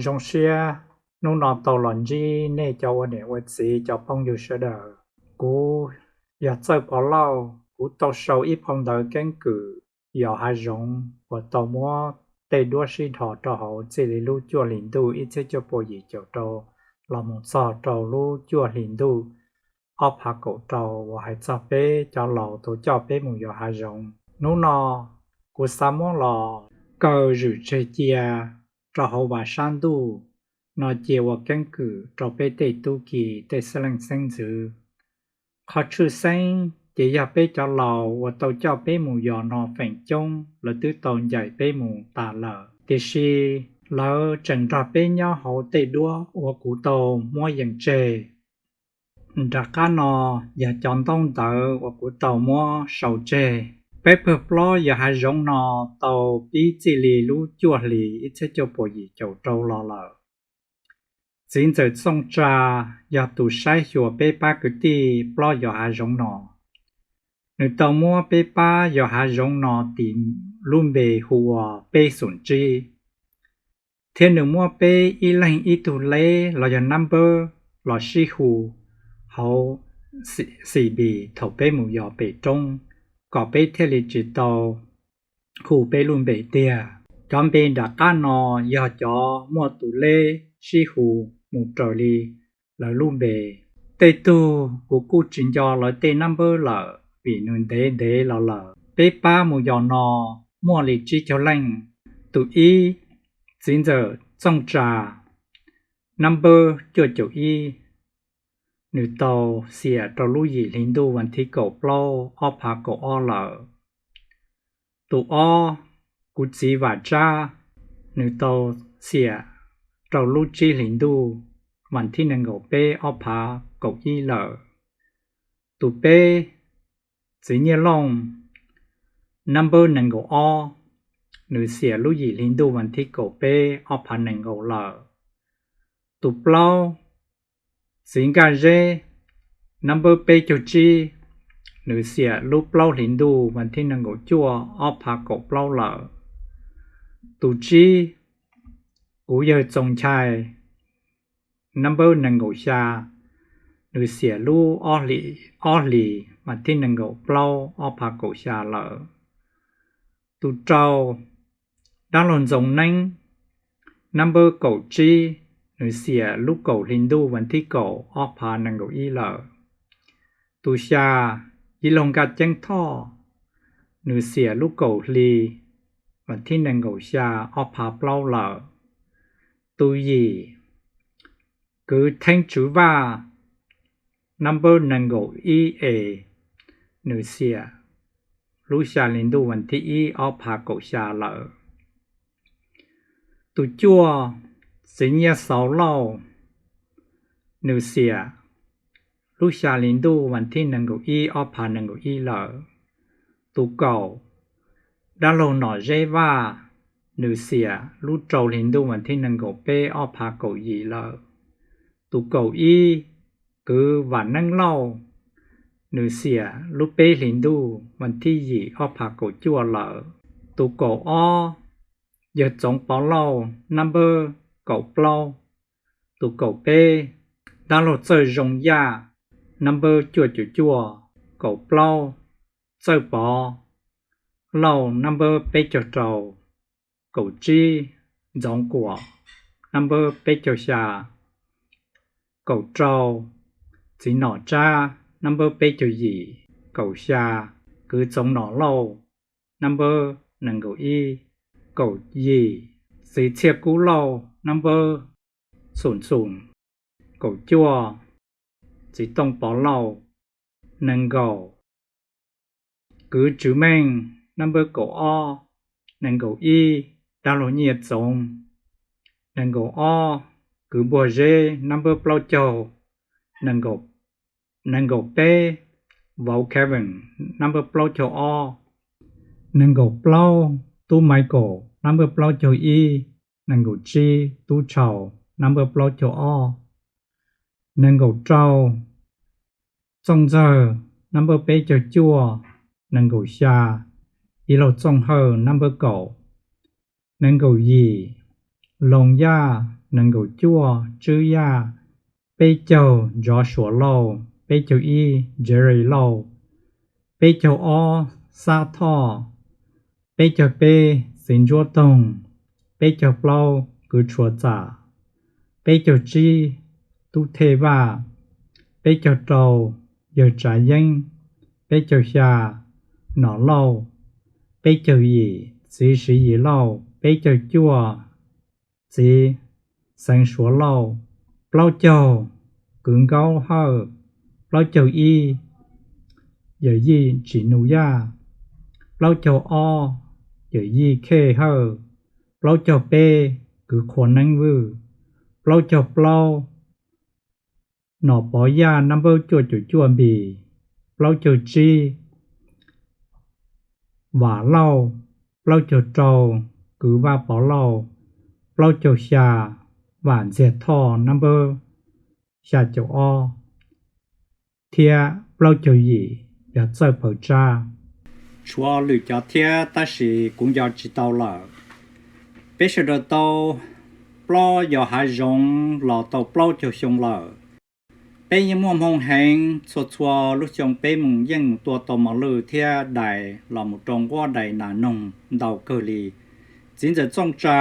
Zoo siab hnub no tau los ntsib nej cov ua niam ua txiv cov phooj ywg sawv daws. Kuv yog Txawj Pov Lauj, kuv tau sau ib phau ntawv keeb kwm yos hav zoov uas tau muab tej duab sib dhos rau hauv txij li lub cuaj hlis ntuj ib txhiab cuaj pua yim caum rau los mus txog rau lub cuaj hlis ntuj ob phav kaum rau uas hais txog peb cov laus tau coj peb mus yos hav zoov. Hnub no kuv xav muab los kaw zwm tseg cia rau hauv vas sab ntuj no cia ua keeb kwm rau peb tej tub ki tej xeeb leej xeeb ntxwv. Qhov tshwj xeeb ces yog peb cov laus uas tau coj peb mus yos no feem coob lawv twb tau ncaim peb mus tas lawm, tiam sis lawv tseem nrog peb nyob hauv tej duab uas kuv tau muab yees tseg. Nram qab no yog cov ntaub ntawv uas kuv tau muab sau tseg. Peb pawg plaub yos hav zoov no tau pib txij li lub cuaj hlis ib txhiab cuaj pua yim caum rau los lawm. Txiv ntxawm Txooj Tsa yog tus saib xyuas peb pab kwv tij plaub yos hav zoov no. Nws tau muab peb pab yos hav zoov no tis lub npe hu ua peb xoom tsib, thiab nws muab peb ib leeg ib tug leb los yog number los sib hu hauv C B thaum peb mus yos pem roob, kom peb thiaj li tsis tau hu peb lub npe tiag. Cov npe nram qab no yog cov muaj tus leb sib hu mus raws li lawv lub npe. Tej tug kuv kuj tsis nco lawv tej number lawm vim nws ntev ntev los lawm. Peb pab mus yos no muaj li tsib caug leej. Tus ib, txiv ntxawm Txooj Tsa, number cuaj caum ib, nws tau xiam rau lub yim hli ntuj vas thib kaum plaub ob phav kaum ob lawm. Tus ob, kuv txiv Vam Tsab, nws tau xiam rau lub tsib hlis ntuj vas thib nees nkaum peb ob phav kaum ib lawm. Tus peb, txiv Nyiaj Looj, number nees nkaum ob, nws xiam lub yim hli ntuj vas thib kaum peb ob phav nees nkaum lawm. Tus plaub, txiv Nkaj Zeb, number peb caug tsib, nws xiam lub plaub hlis ntuj vas thib nees nkaum cuaj ob phav kaum plaub lawm. Tus tsib, kuv yawg Txoos Nchai, number nees nkaum xya, nws xiam lub ob hlis vas thib nees nkaum plaub ob phav kaum xya lawm. Tus rau, dab laug Ntxoov Neeb, number kaum tsib, nws xiam lub kaum hli ntuj vas thib kaum ob phav nees nkaum ib lawm. Tus xya, yij laug Nkaj Ceeb Thoj, nws xiam lub kaum hli vas thib nees nkaum xya ob phav plaub lawm. Tus yim, kwv Theeb Tswv Vaj, number nees nkaum ib e, nws xiam lub xya hli ntuj vas thib ib ob phav kaum xya lawm. Tus cuaj, txiv Nyiaj Xauv Lauj, nws xiam lub xya hli ntuj vas thib nees nkaum ib ob phav nees nkaum ib lawm. Tus kaum, dab laug Nom Zeb Vaj, nws xiam lub rau hli ntuj vas thib nees nkaum peb ob phav kaum yim lawm. Tus kaum ib, kwv Vam Neeb Lauj, nws xiam lub peb hli ntuj vas thib yim ob phav kaum cuaj lawm. Tus kaum ob, yawg Txoov Pov Lauj, number kaum plaub. Tus kaum peb, dab laug Txawj Zoo Yaj, number cuaj caum cuaj. Kaum plaub, Txawj Pov Lauj, number peb caug rau. Kaum tsib, Ntxoov Kuam, number peb caug xya. Kaum rau, txiv Nom Tsab, number peb caug yim. Kaum xya, kwv Txoov Nom Lauj, number nees nkaum ib. Kaum yim, txiv Txhiaj Kub Lauj, number xoom xoom. Kaum cuaj, txiv Tooj Pov Lauj, nees nkaum. Kwv Tswv Meej, number kaum ob. Nees nkaum ib, dab laug Nyiaj Txoov. Nees nkaum ob, kwv Npuag Zeb, number plaub caug. Nees nkaum peb, vauv Kevin, number plaub caug ob. Nees nkaum plaub, tub Michael, number plaub caug ib. Nees nkaum tsib, tub Tshau, number plaub caug ob. Nees nkaum rau, Txooj Ntxawg, number peb caug cuaj. Nees nkaum xya, yij laug Txooj Hawj, number kaum. Nees nkaum yim, Loos Yaj, nees nkaum cuaj Tswb Yaj, peb caug Ntxhov Suav Lauj, peb caug ib Jerry Lauj, peb caug ob Xab Thoj, peb caug peb Txiv Ntsuab Toog, peb caug plaub Kwv Tshuav Txam, peb caug tsib Tub Thej Vaj, peb caug rau Yawg Tsav Yeeb, peb caug xya Nom Lauj, peb caug yim Txiv Siv Yim Lauj, peb caug cuaj Txiv Xeev Suav Lauj, plaub caug Kwv Nkaub Hawj, plaub caug ib Yawm Yij Tsim Nus Yaj, plaub caug ob Yawm Yij Khej Hawj, plaub caug peb Kwv Qhua Neeb Vwj, plaub caug plaub Nom Pov Yaj nab npawb cuaj caum cuaj npis, plaub caug tsib Vam Lauj, plaub caug rau Kwv Vaj Pov Lauj, plaub caug xya Vam Ntxiag Thoj nab npawb xya caum ob, thiab plaub caug yim Yawg Txawj Pawg Tsab. Tshuav lwm cov thiab tab sis kuv nco tsis tau lawm. Peb sawv daws tau plob yos hav zoov los tau plaub caug xyoo lawm. Peb yeej muaj hmoo heev, txhua txhua lub xyoo peb mus yeej mus tua tau mos lwj thiab dais los mus rau nquab dais nas noog ntau kawg li. Txiv ntxawm Txooj Tsa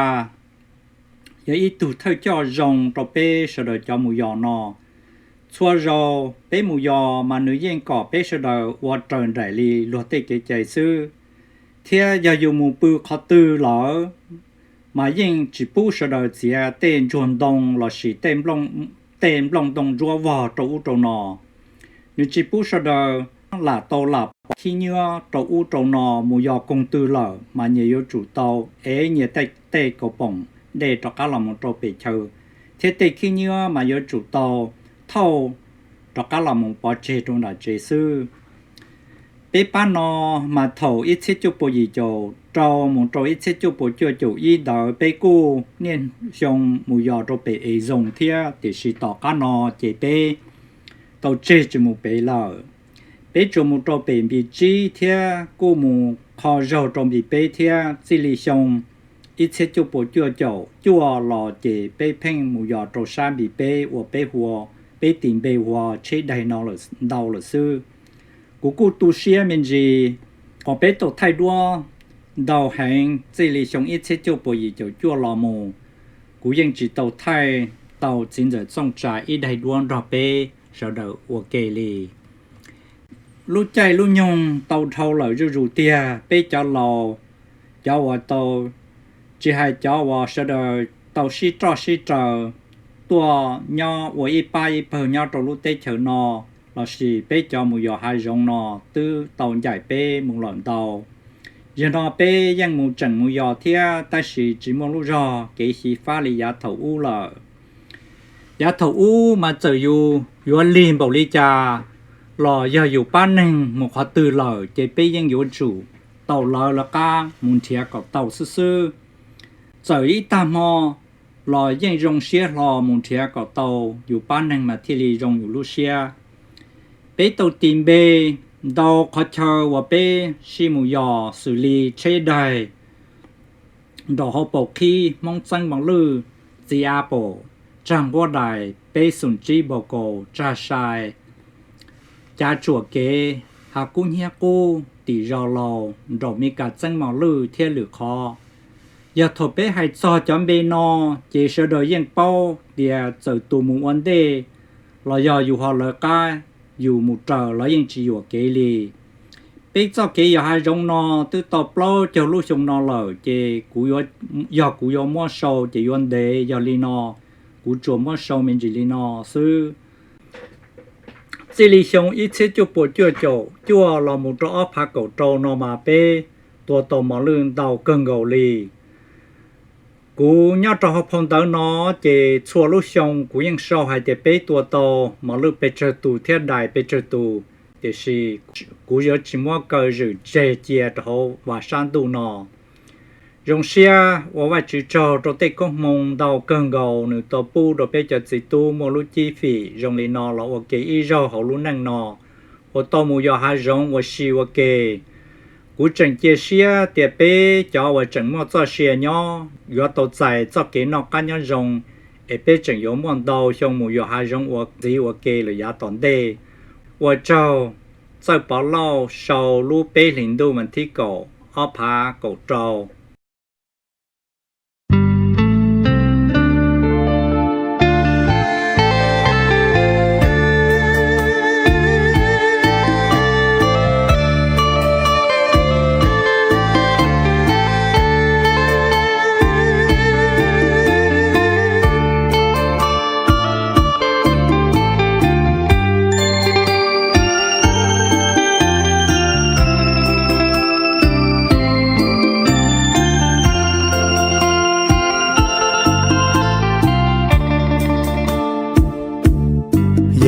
yog ib tug thawj coj zoo rau peb sawv daws cov mus yos no. Txhua zaus peb mus yos mas nws yeej kom peb sawv daws ua raws nraim li luag tej kev cai xwb, thiab yog yus mus pw qhov twg lawm mas yeej tsis pub sawv daws txiav tej ntsuag ntoo lossis tej nplooj ntoo ntsuab vog rau ub rau no. Nws tsis pub sawv daws lam tau lam pov khib nyiab rau ub rau no, mus yos koog twg lawm mas nyias yuav tsum tau ev nyias tej kaus poom dej rov qab los mus rau pem chaw, thiab tej khib nyiab mas yuav tsum tau thauj rov qab los mus pov tseg rau nram tsev xwb. Peb pab no mas thaum ib txhiab cuaj puas yim caum rau mus rau ib txhiab cuaj puas cuaj caum ib ntawd peb kuj niaj xyoo mus yos rau pem Es Zoos thiab, tiam sis tom qab no ces peb tau tseg tsis mus pem lawm. Peb tsuas mus rau pem Npis Tsib thiab kuj mus qho zaug rau Npis Peb thiab. Txij li xyoo ib txhiab cuaj puas cuaj caum cuaj los ces peb pheej mus yos rau sab Npis Peb uas peb hu, peb tis npe hu ua Tsheb Daig no ntau lawm xwb. Kuv kuj tu siab me ntsis qhov peb tau thaij duab ntau heev txij li xyoo ib txhiab cuaj puas yim caum cuaj los mus. Kuv yeej tsis tau thaij tau txiv ntxawm Txooj Tsa ib daig duab nrog peb sawv daws ua ke li. Lub caij lub nyoog tau dhau lawm zuj zus tiag, peb cov laus, cov uas tau, tsis hais cov uas sawv daws tau sib roj sib raws tuaj nyob ua ib pab ib pawg nyob rau lub teb chaws no, lossis peb cov mus yos hav zoov no twb tau ncaim peb mus lawm ntau. Yog no peb yeej mus tseem mus yos thiab, tab sis tsis muaj lub zog kev xyiv fab li yav thaum ub lawm. Yav thaum ub mas txawm yus yuav lig npaum li cas los yog yus pab neeg mus qhov twg lawm ces peb yeej yuav tsum tau lawv lawv qab mus nrhiav kom tau xwb xwb. Txawm ib tag hmo los yeej zoo siab hlo mus nrhiav kom tau yus pab neeg mas thiaj li zoo yus lub siab. Peb tau tis npe ntau qhov chaw uas peb sib mus yos xws li Tsheb Daig, nraum hauv paus qhib Hmoob Txeeb Mos Lwj, Txiv Av Paum, tsag nquab dais, peb xoom tsib npau kaus, tsag sai, cav tsuam kev, hav kub hnyiab qub, tim zos laus, nraum Mes Kas Txeeb Mos Lwj thiab lwm qhov. Yog thaum peb hais txog cov npe no ces sawv daws yeej paub tias txawm tus mus ua ntej los yog yus ho lawv qab, yus mus raws los yeej tsis yuam kev li. Peb txoj kev yos hav zoov no twb tau plaub caug lub xyoo no lawm ces kuv, yog kuv yuav muab sau ces yuav ntev, yog li no kuv tsuas muab sau me ntsis li no xwb. Txij li xyoo ib txhiab cuaj puas cuaj caum cuaj los mus rau ob phav kaum rau no mas peb tua tau mos lwj ntau kawg nkaus li. Kuv nyob rau hauv phau ntawv no ces txhua lub xyoo kuv yeej sau hais tias peb tua tau mos lwj pes tsawg tus thiab dais pes tsawg tus, tiam sis kuv yuav tsis muab kaw zwm tseg cia rau hauv vas sab ntuj no. Zoo siab ua Vajtswv tsaug rau tej koob hmoov ntau kawg nkaus nws tau pub rau peb cov txiv tub muaj lub cib fim zoo li no los ua ke ib zaug hauv lub neej no, uas tau mus yos hav zoov ua si ua ke. Kuv tseem cia siab tias peb cov uas tseem muaj txoj sia nyob yuav tau txais txoj kev noj qab nyob zoo, es peb tseem yuav muaj ntau xyoo mus yos hav zoov ua ntxiv ua ke lawm yav tom ntej. Ua tsaug. Txawj Pov Lauj sau lub peb hlis ntuj mas thib kaum ob phav kaum rau.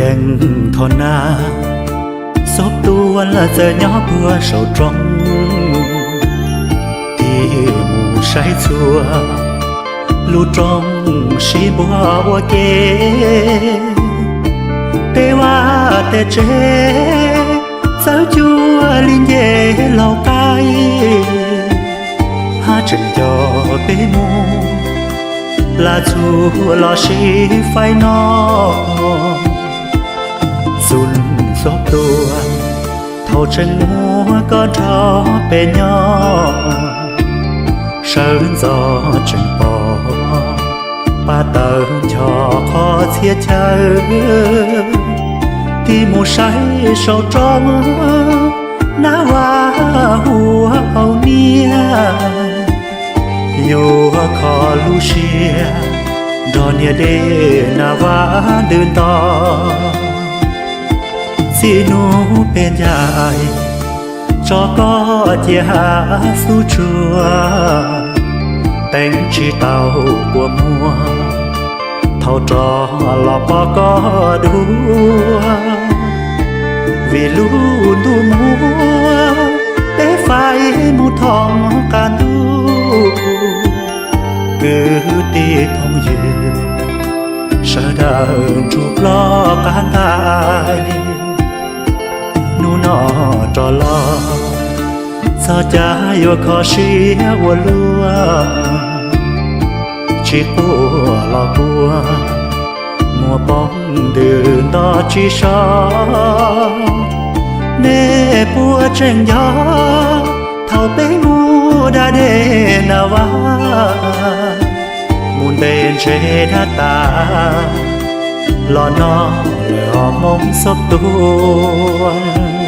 Yeej thaum na, Xob Tuam txawm nyob puag saum roob, tig mus saib txhua lub roob sib npuab ua ke. Peb vaj tej tsev txawb cuag li nce laug qaib, hab tseem nco peb mus lam txhua los sib faib no. Xub Xob Tuam, thaum tseem muaj koj nrog peb nyob, sawv ntxov tseem pom pab tawg ncho qhov txhia chaw, tig mus saib saum roob nab vaj hauv niaj, yuav kho lub siab nrog niam dej nab vaj ntws nto. Txij hnub peb ncaim tso koj cia hav xub tsuag, teev tsis tau kua muag, thaum rov los pom koj dua, vim lub ntuj muab peb faib mus thoob qab ntuj. Kwv tij phooj ywg sawv daws ntsug ploj qab ntais, hnub no rov los txog caij yuav kho siab ua luaj, tsis quaj los kuaj, muaj poob ntws nto tsis so. Nej puas tseem nco thaum peb mus da dej nab vaj, mus ntes ntses dab tas, los no lawm ho Hmoob Xob Tuam.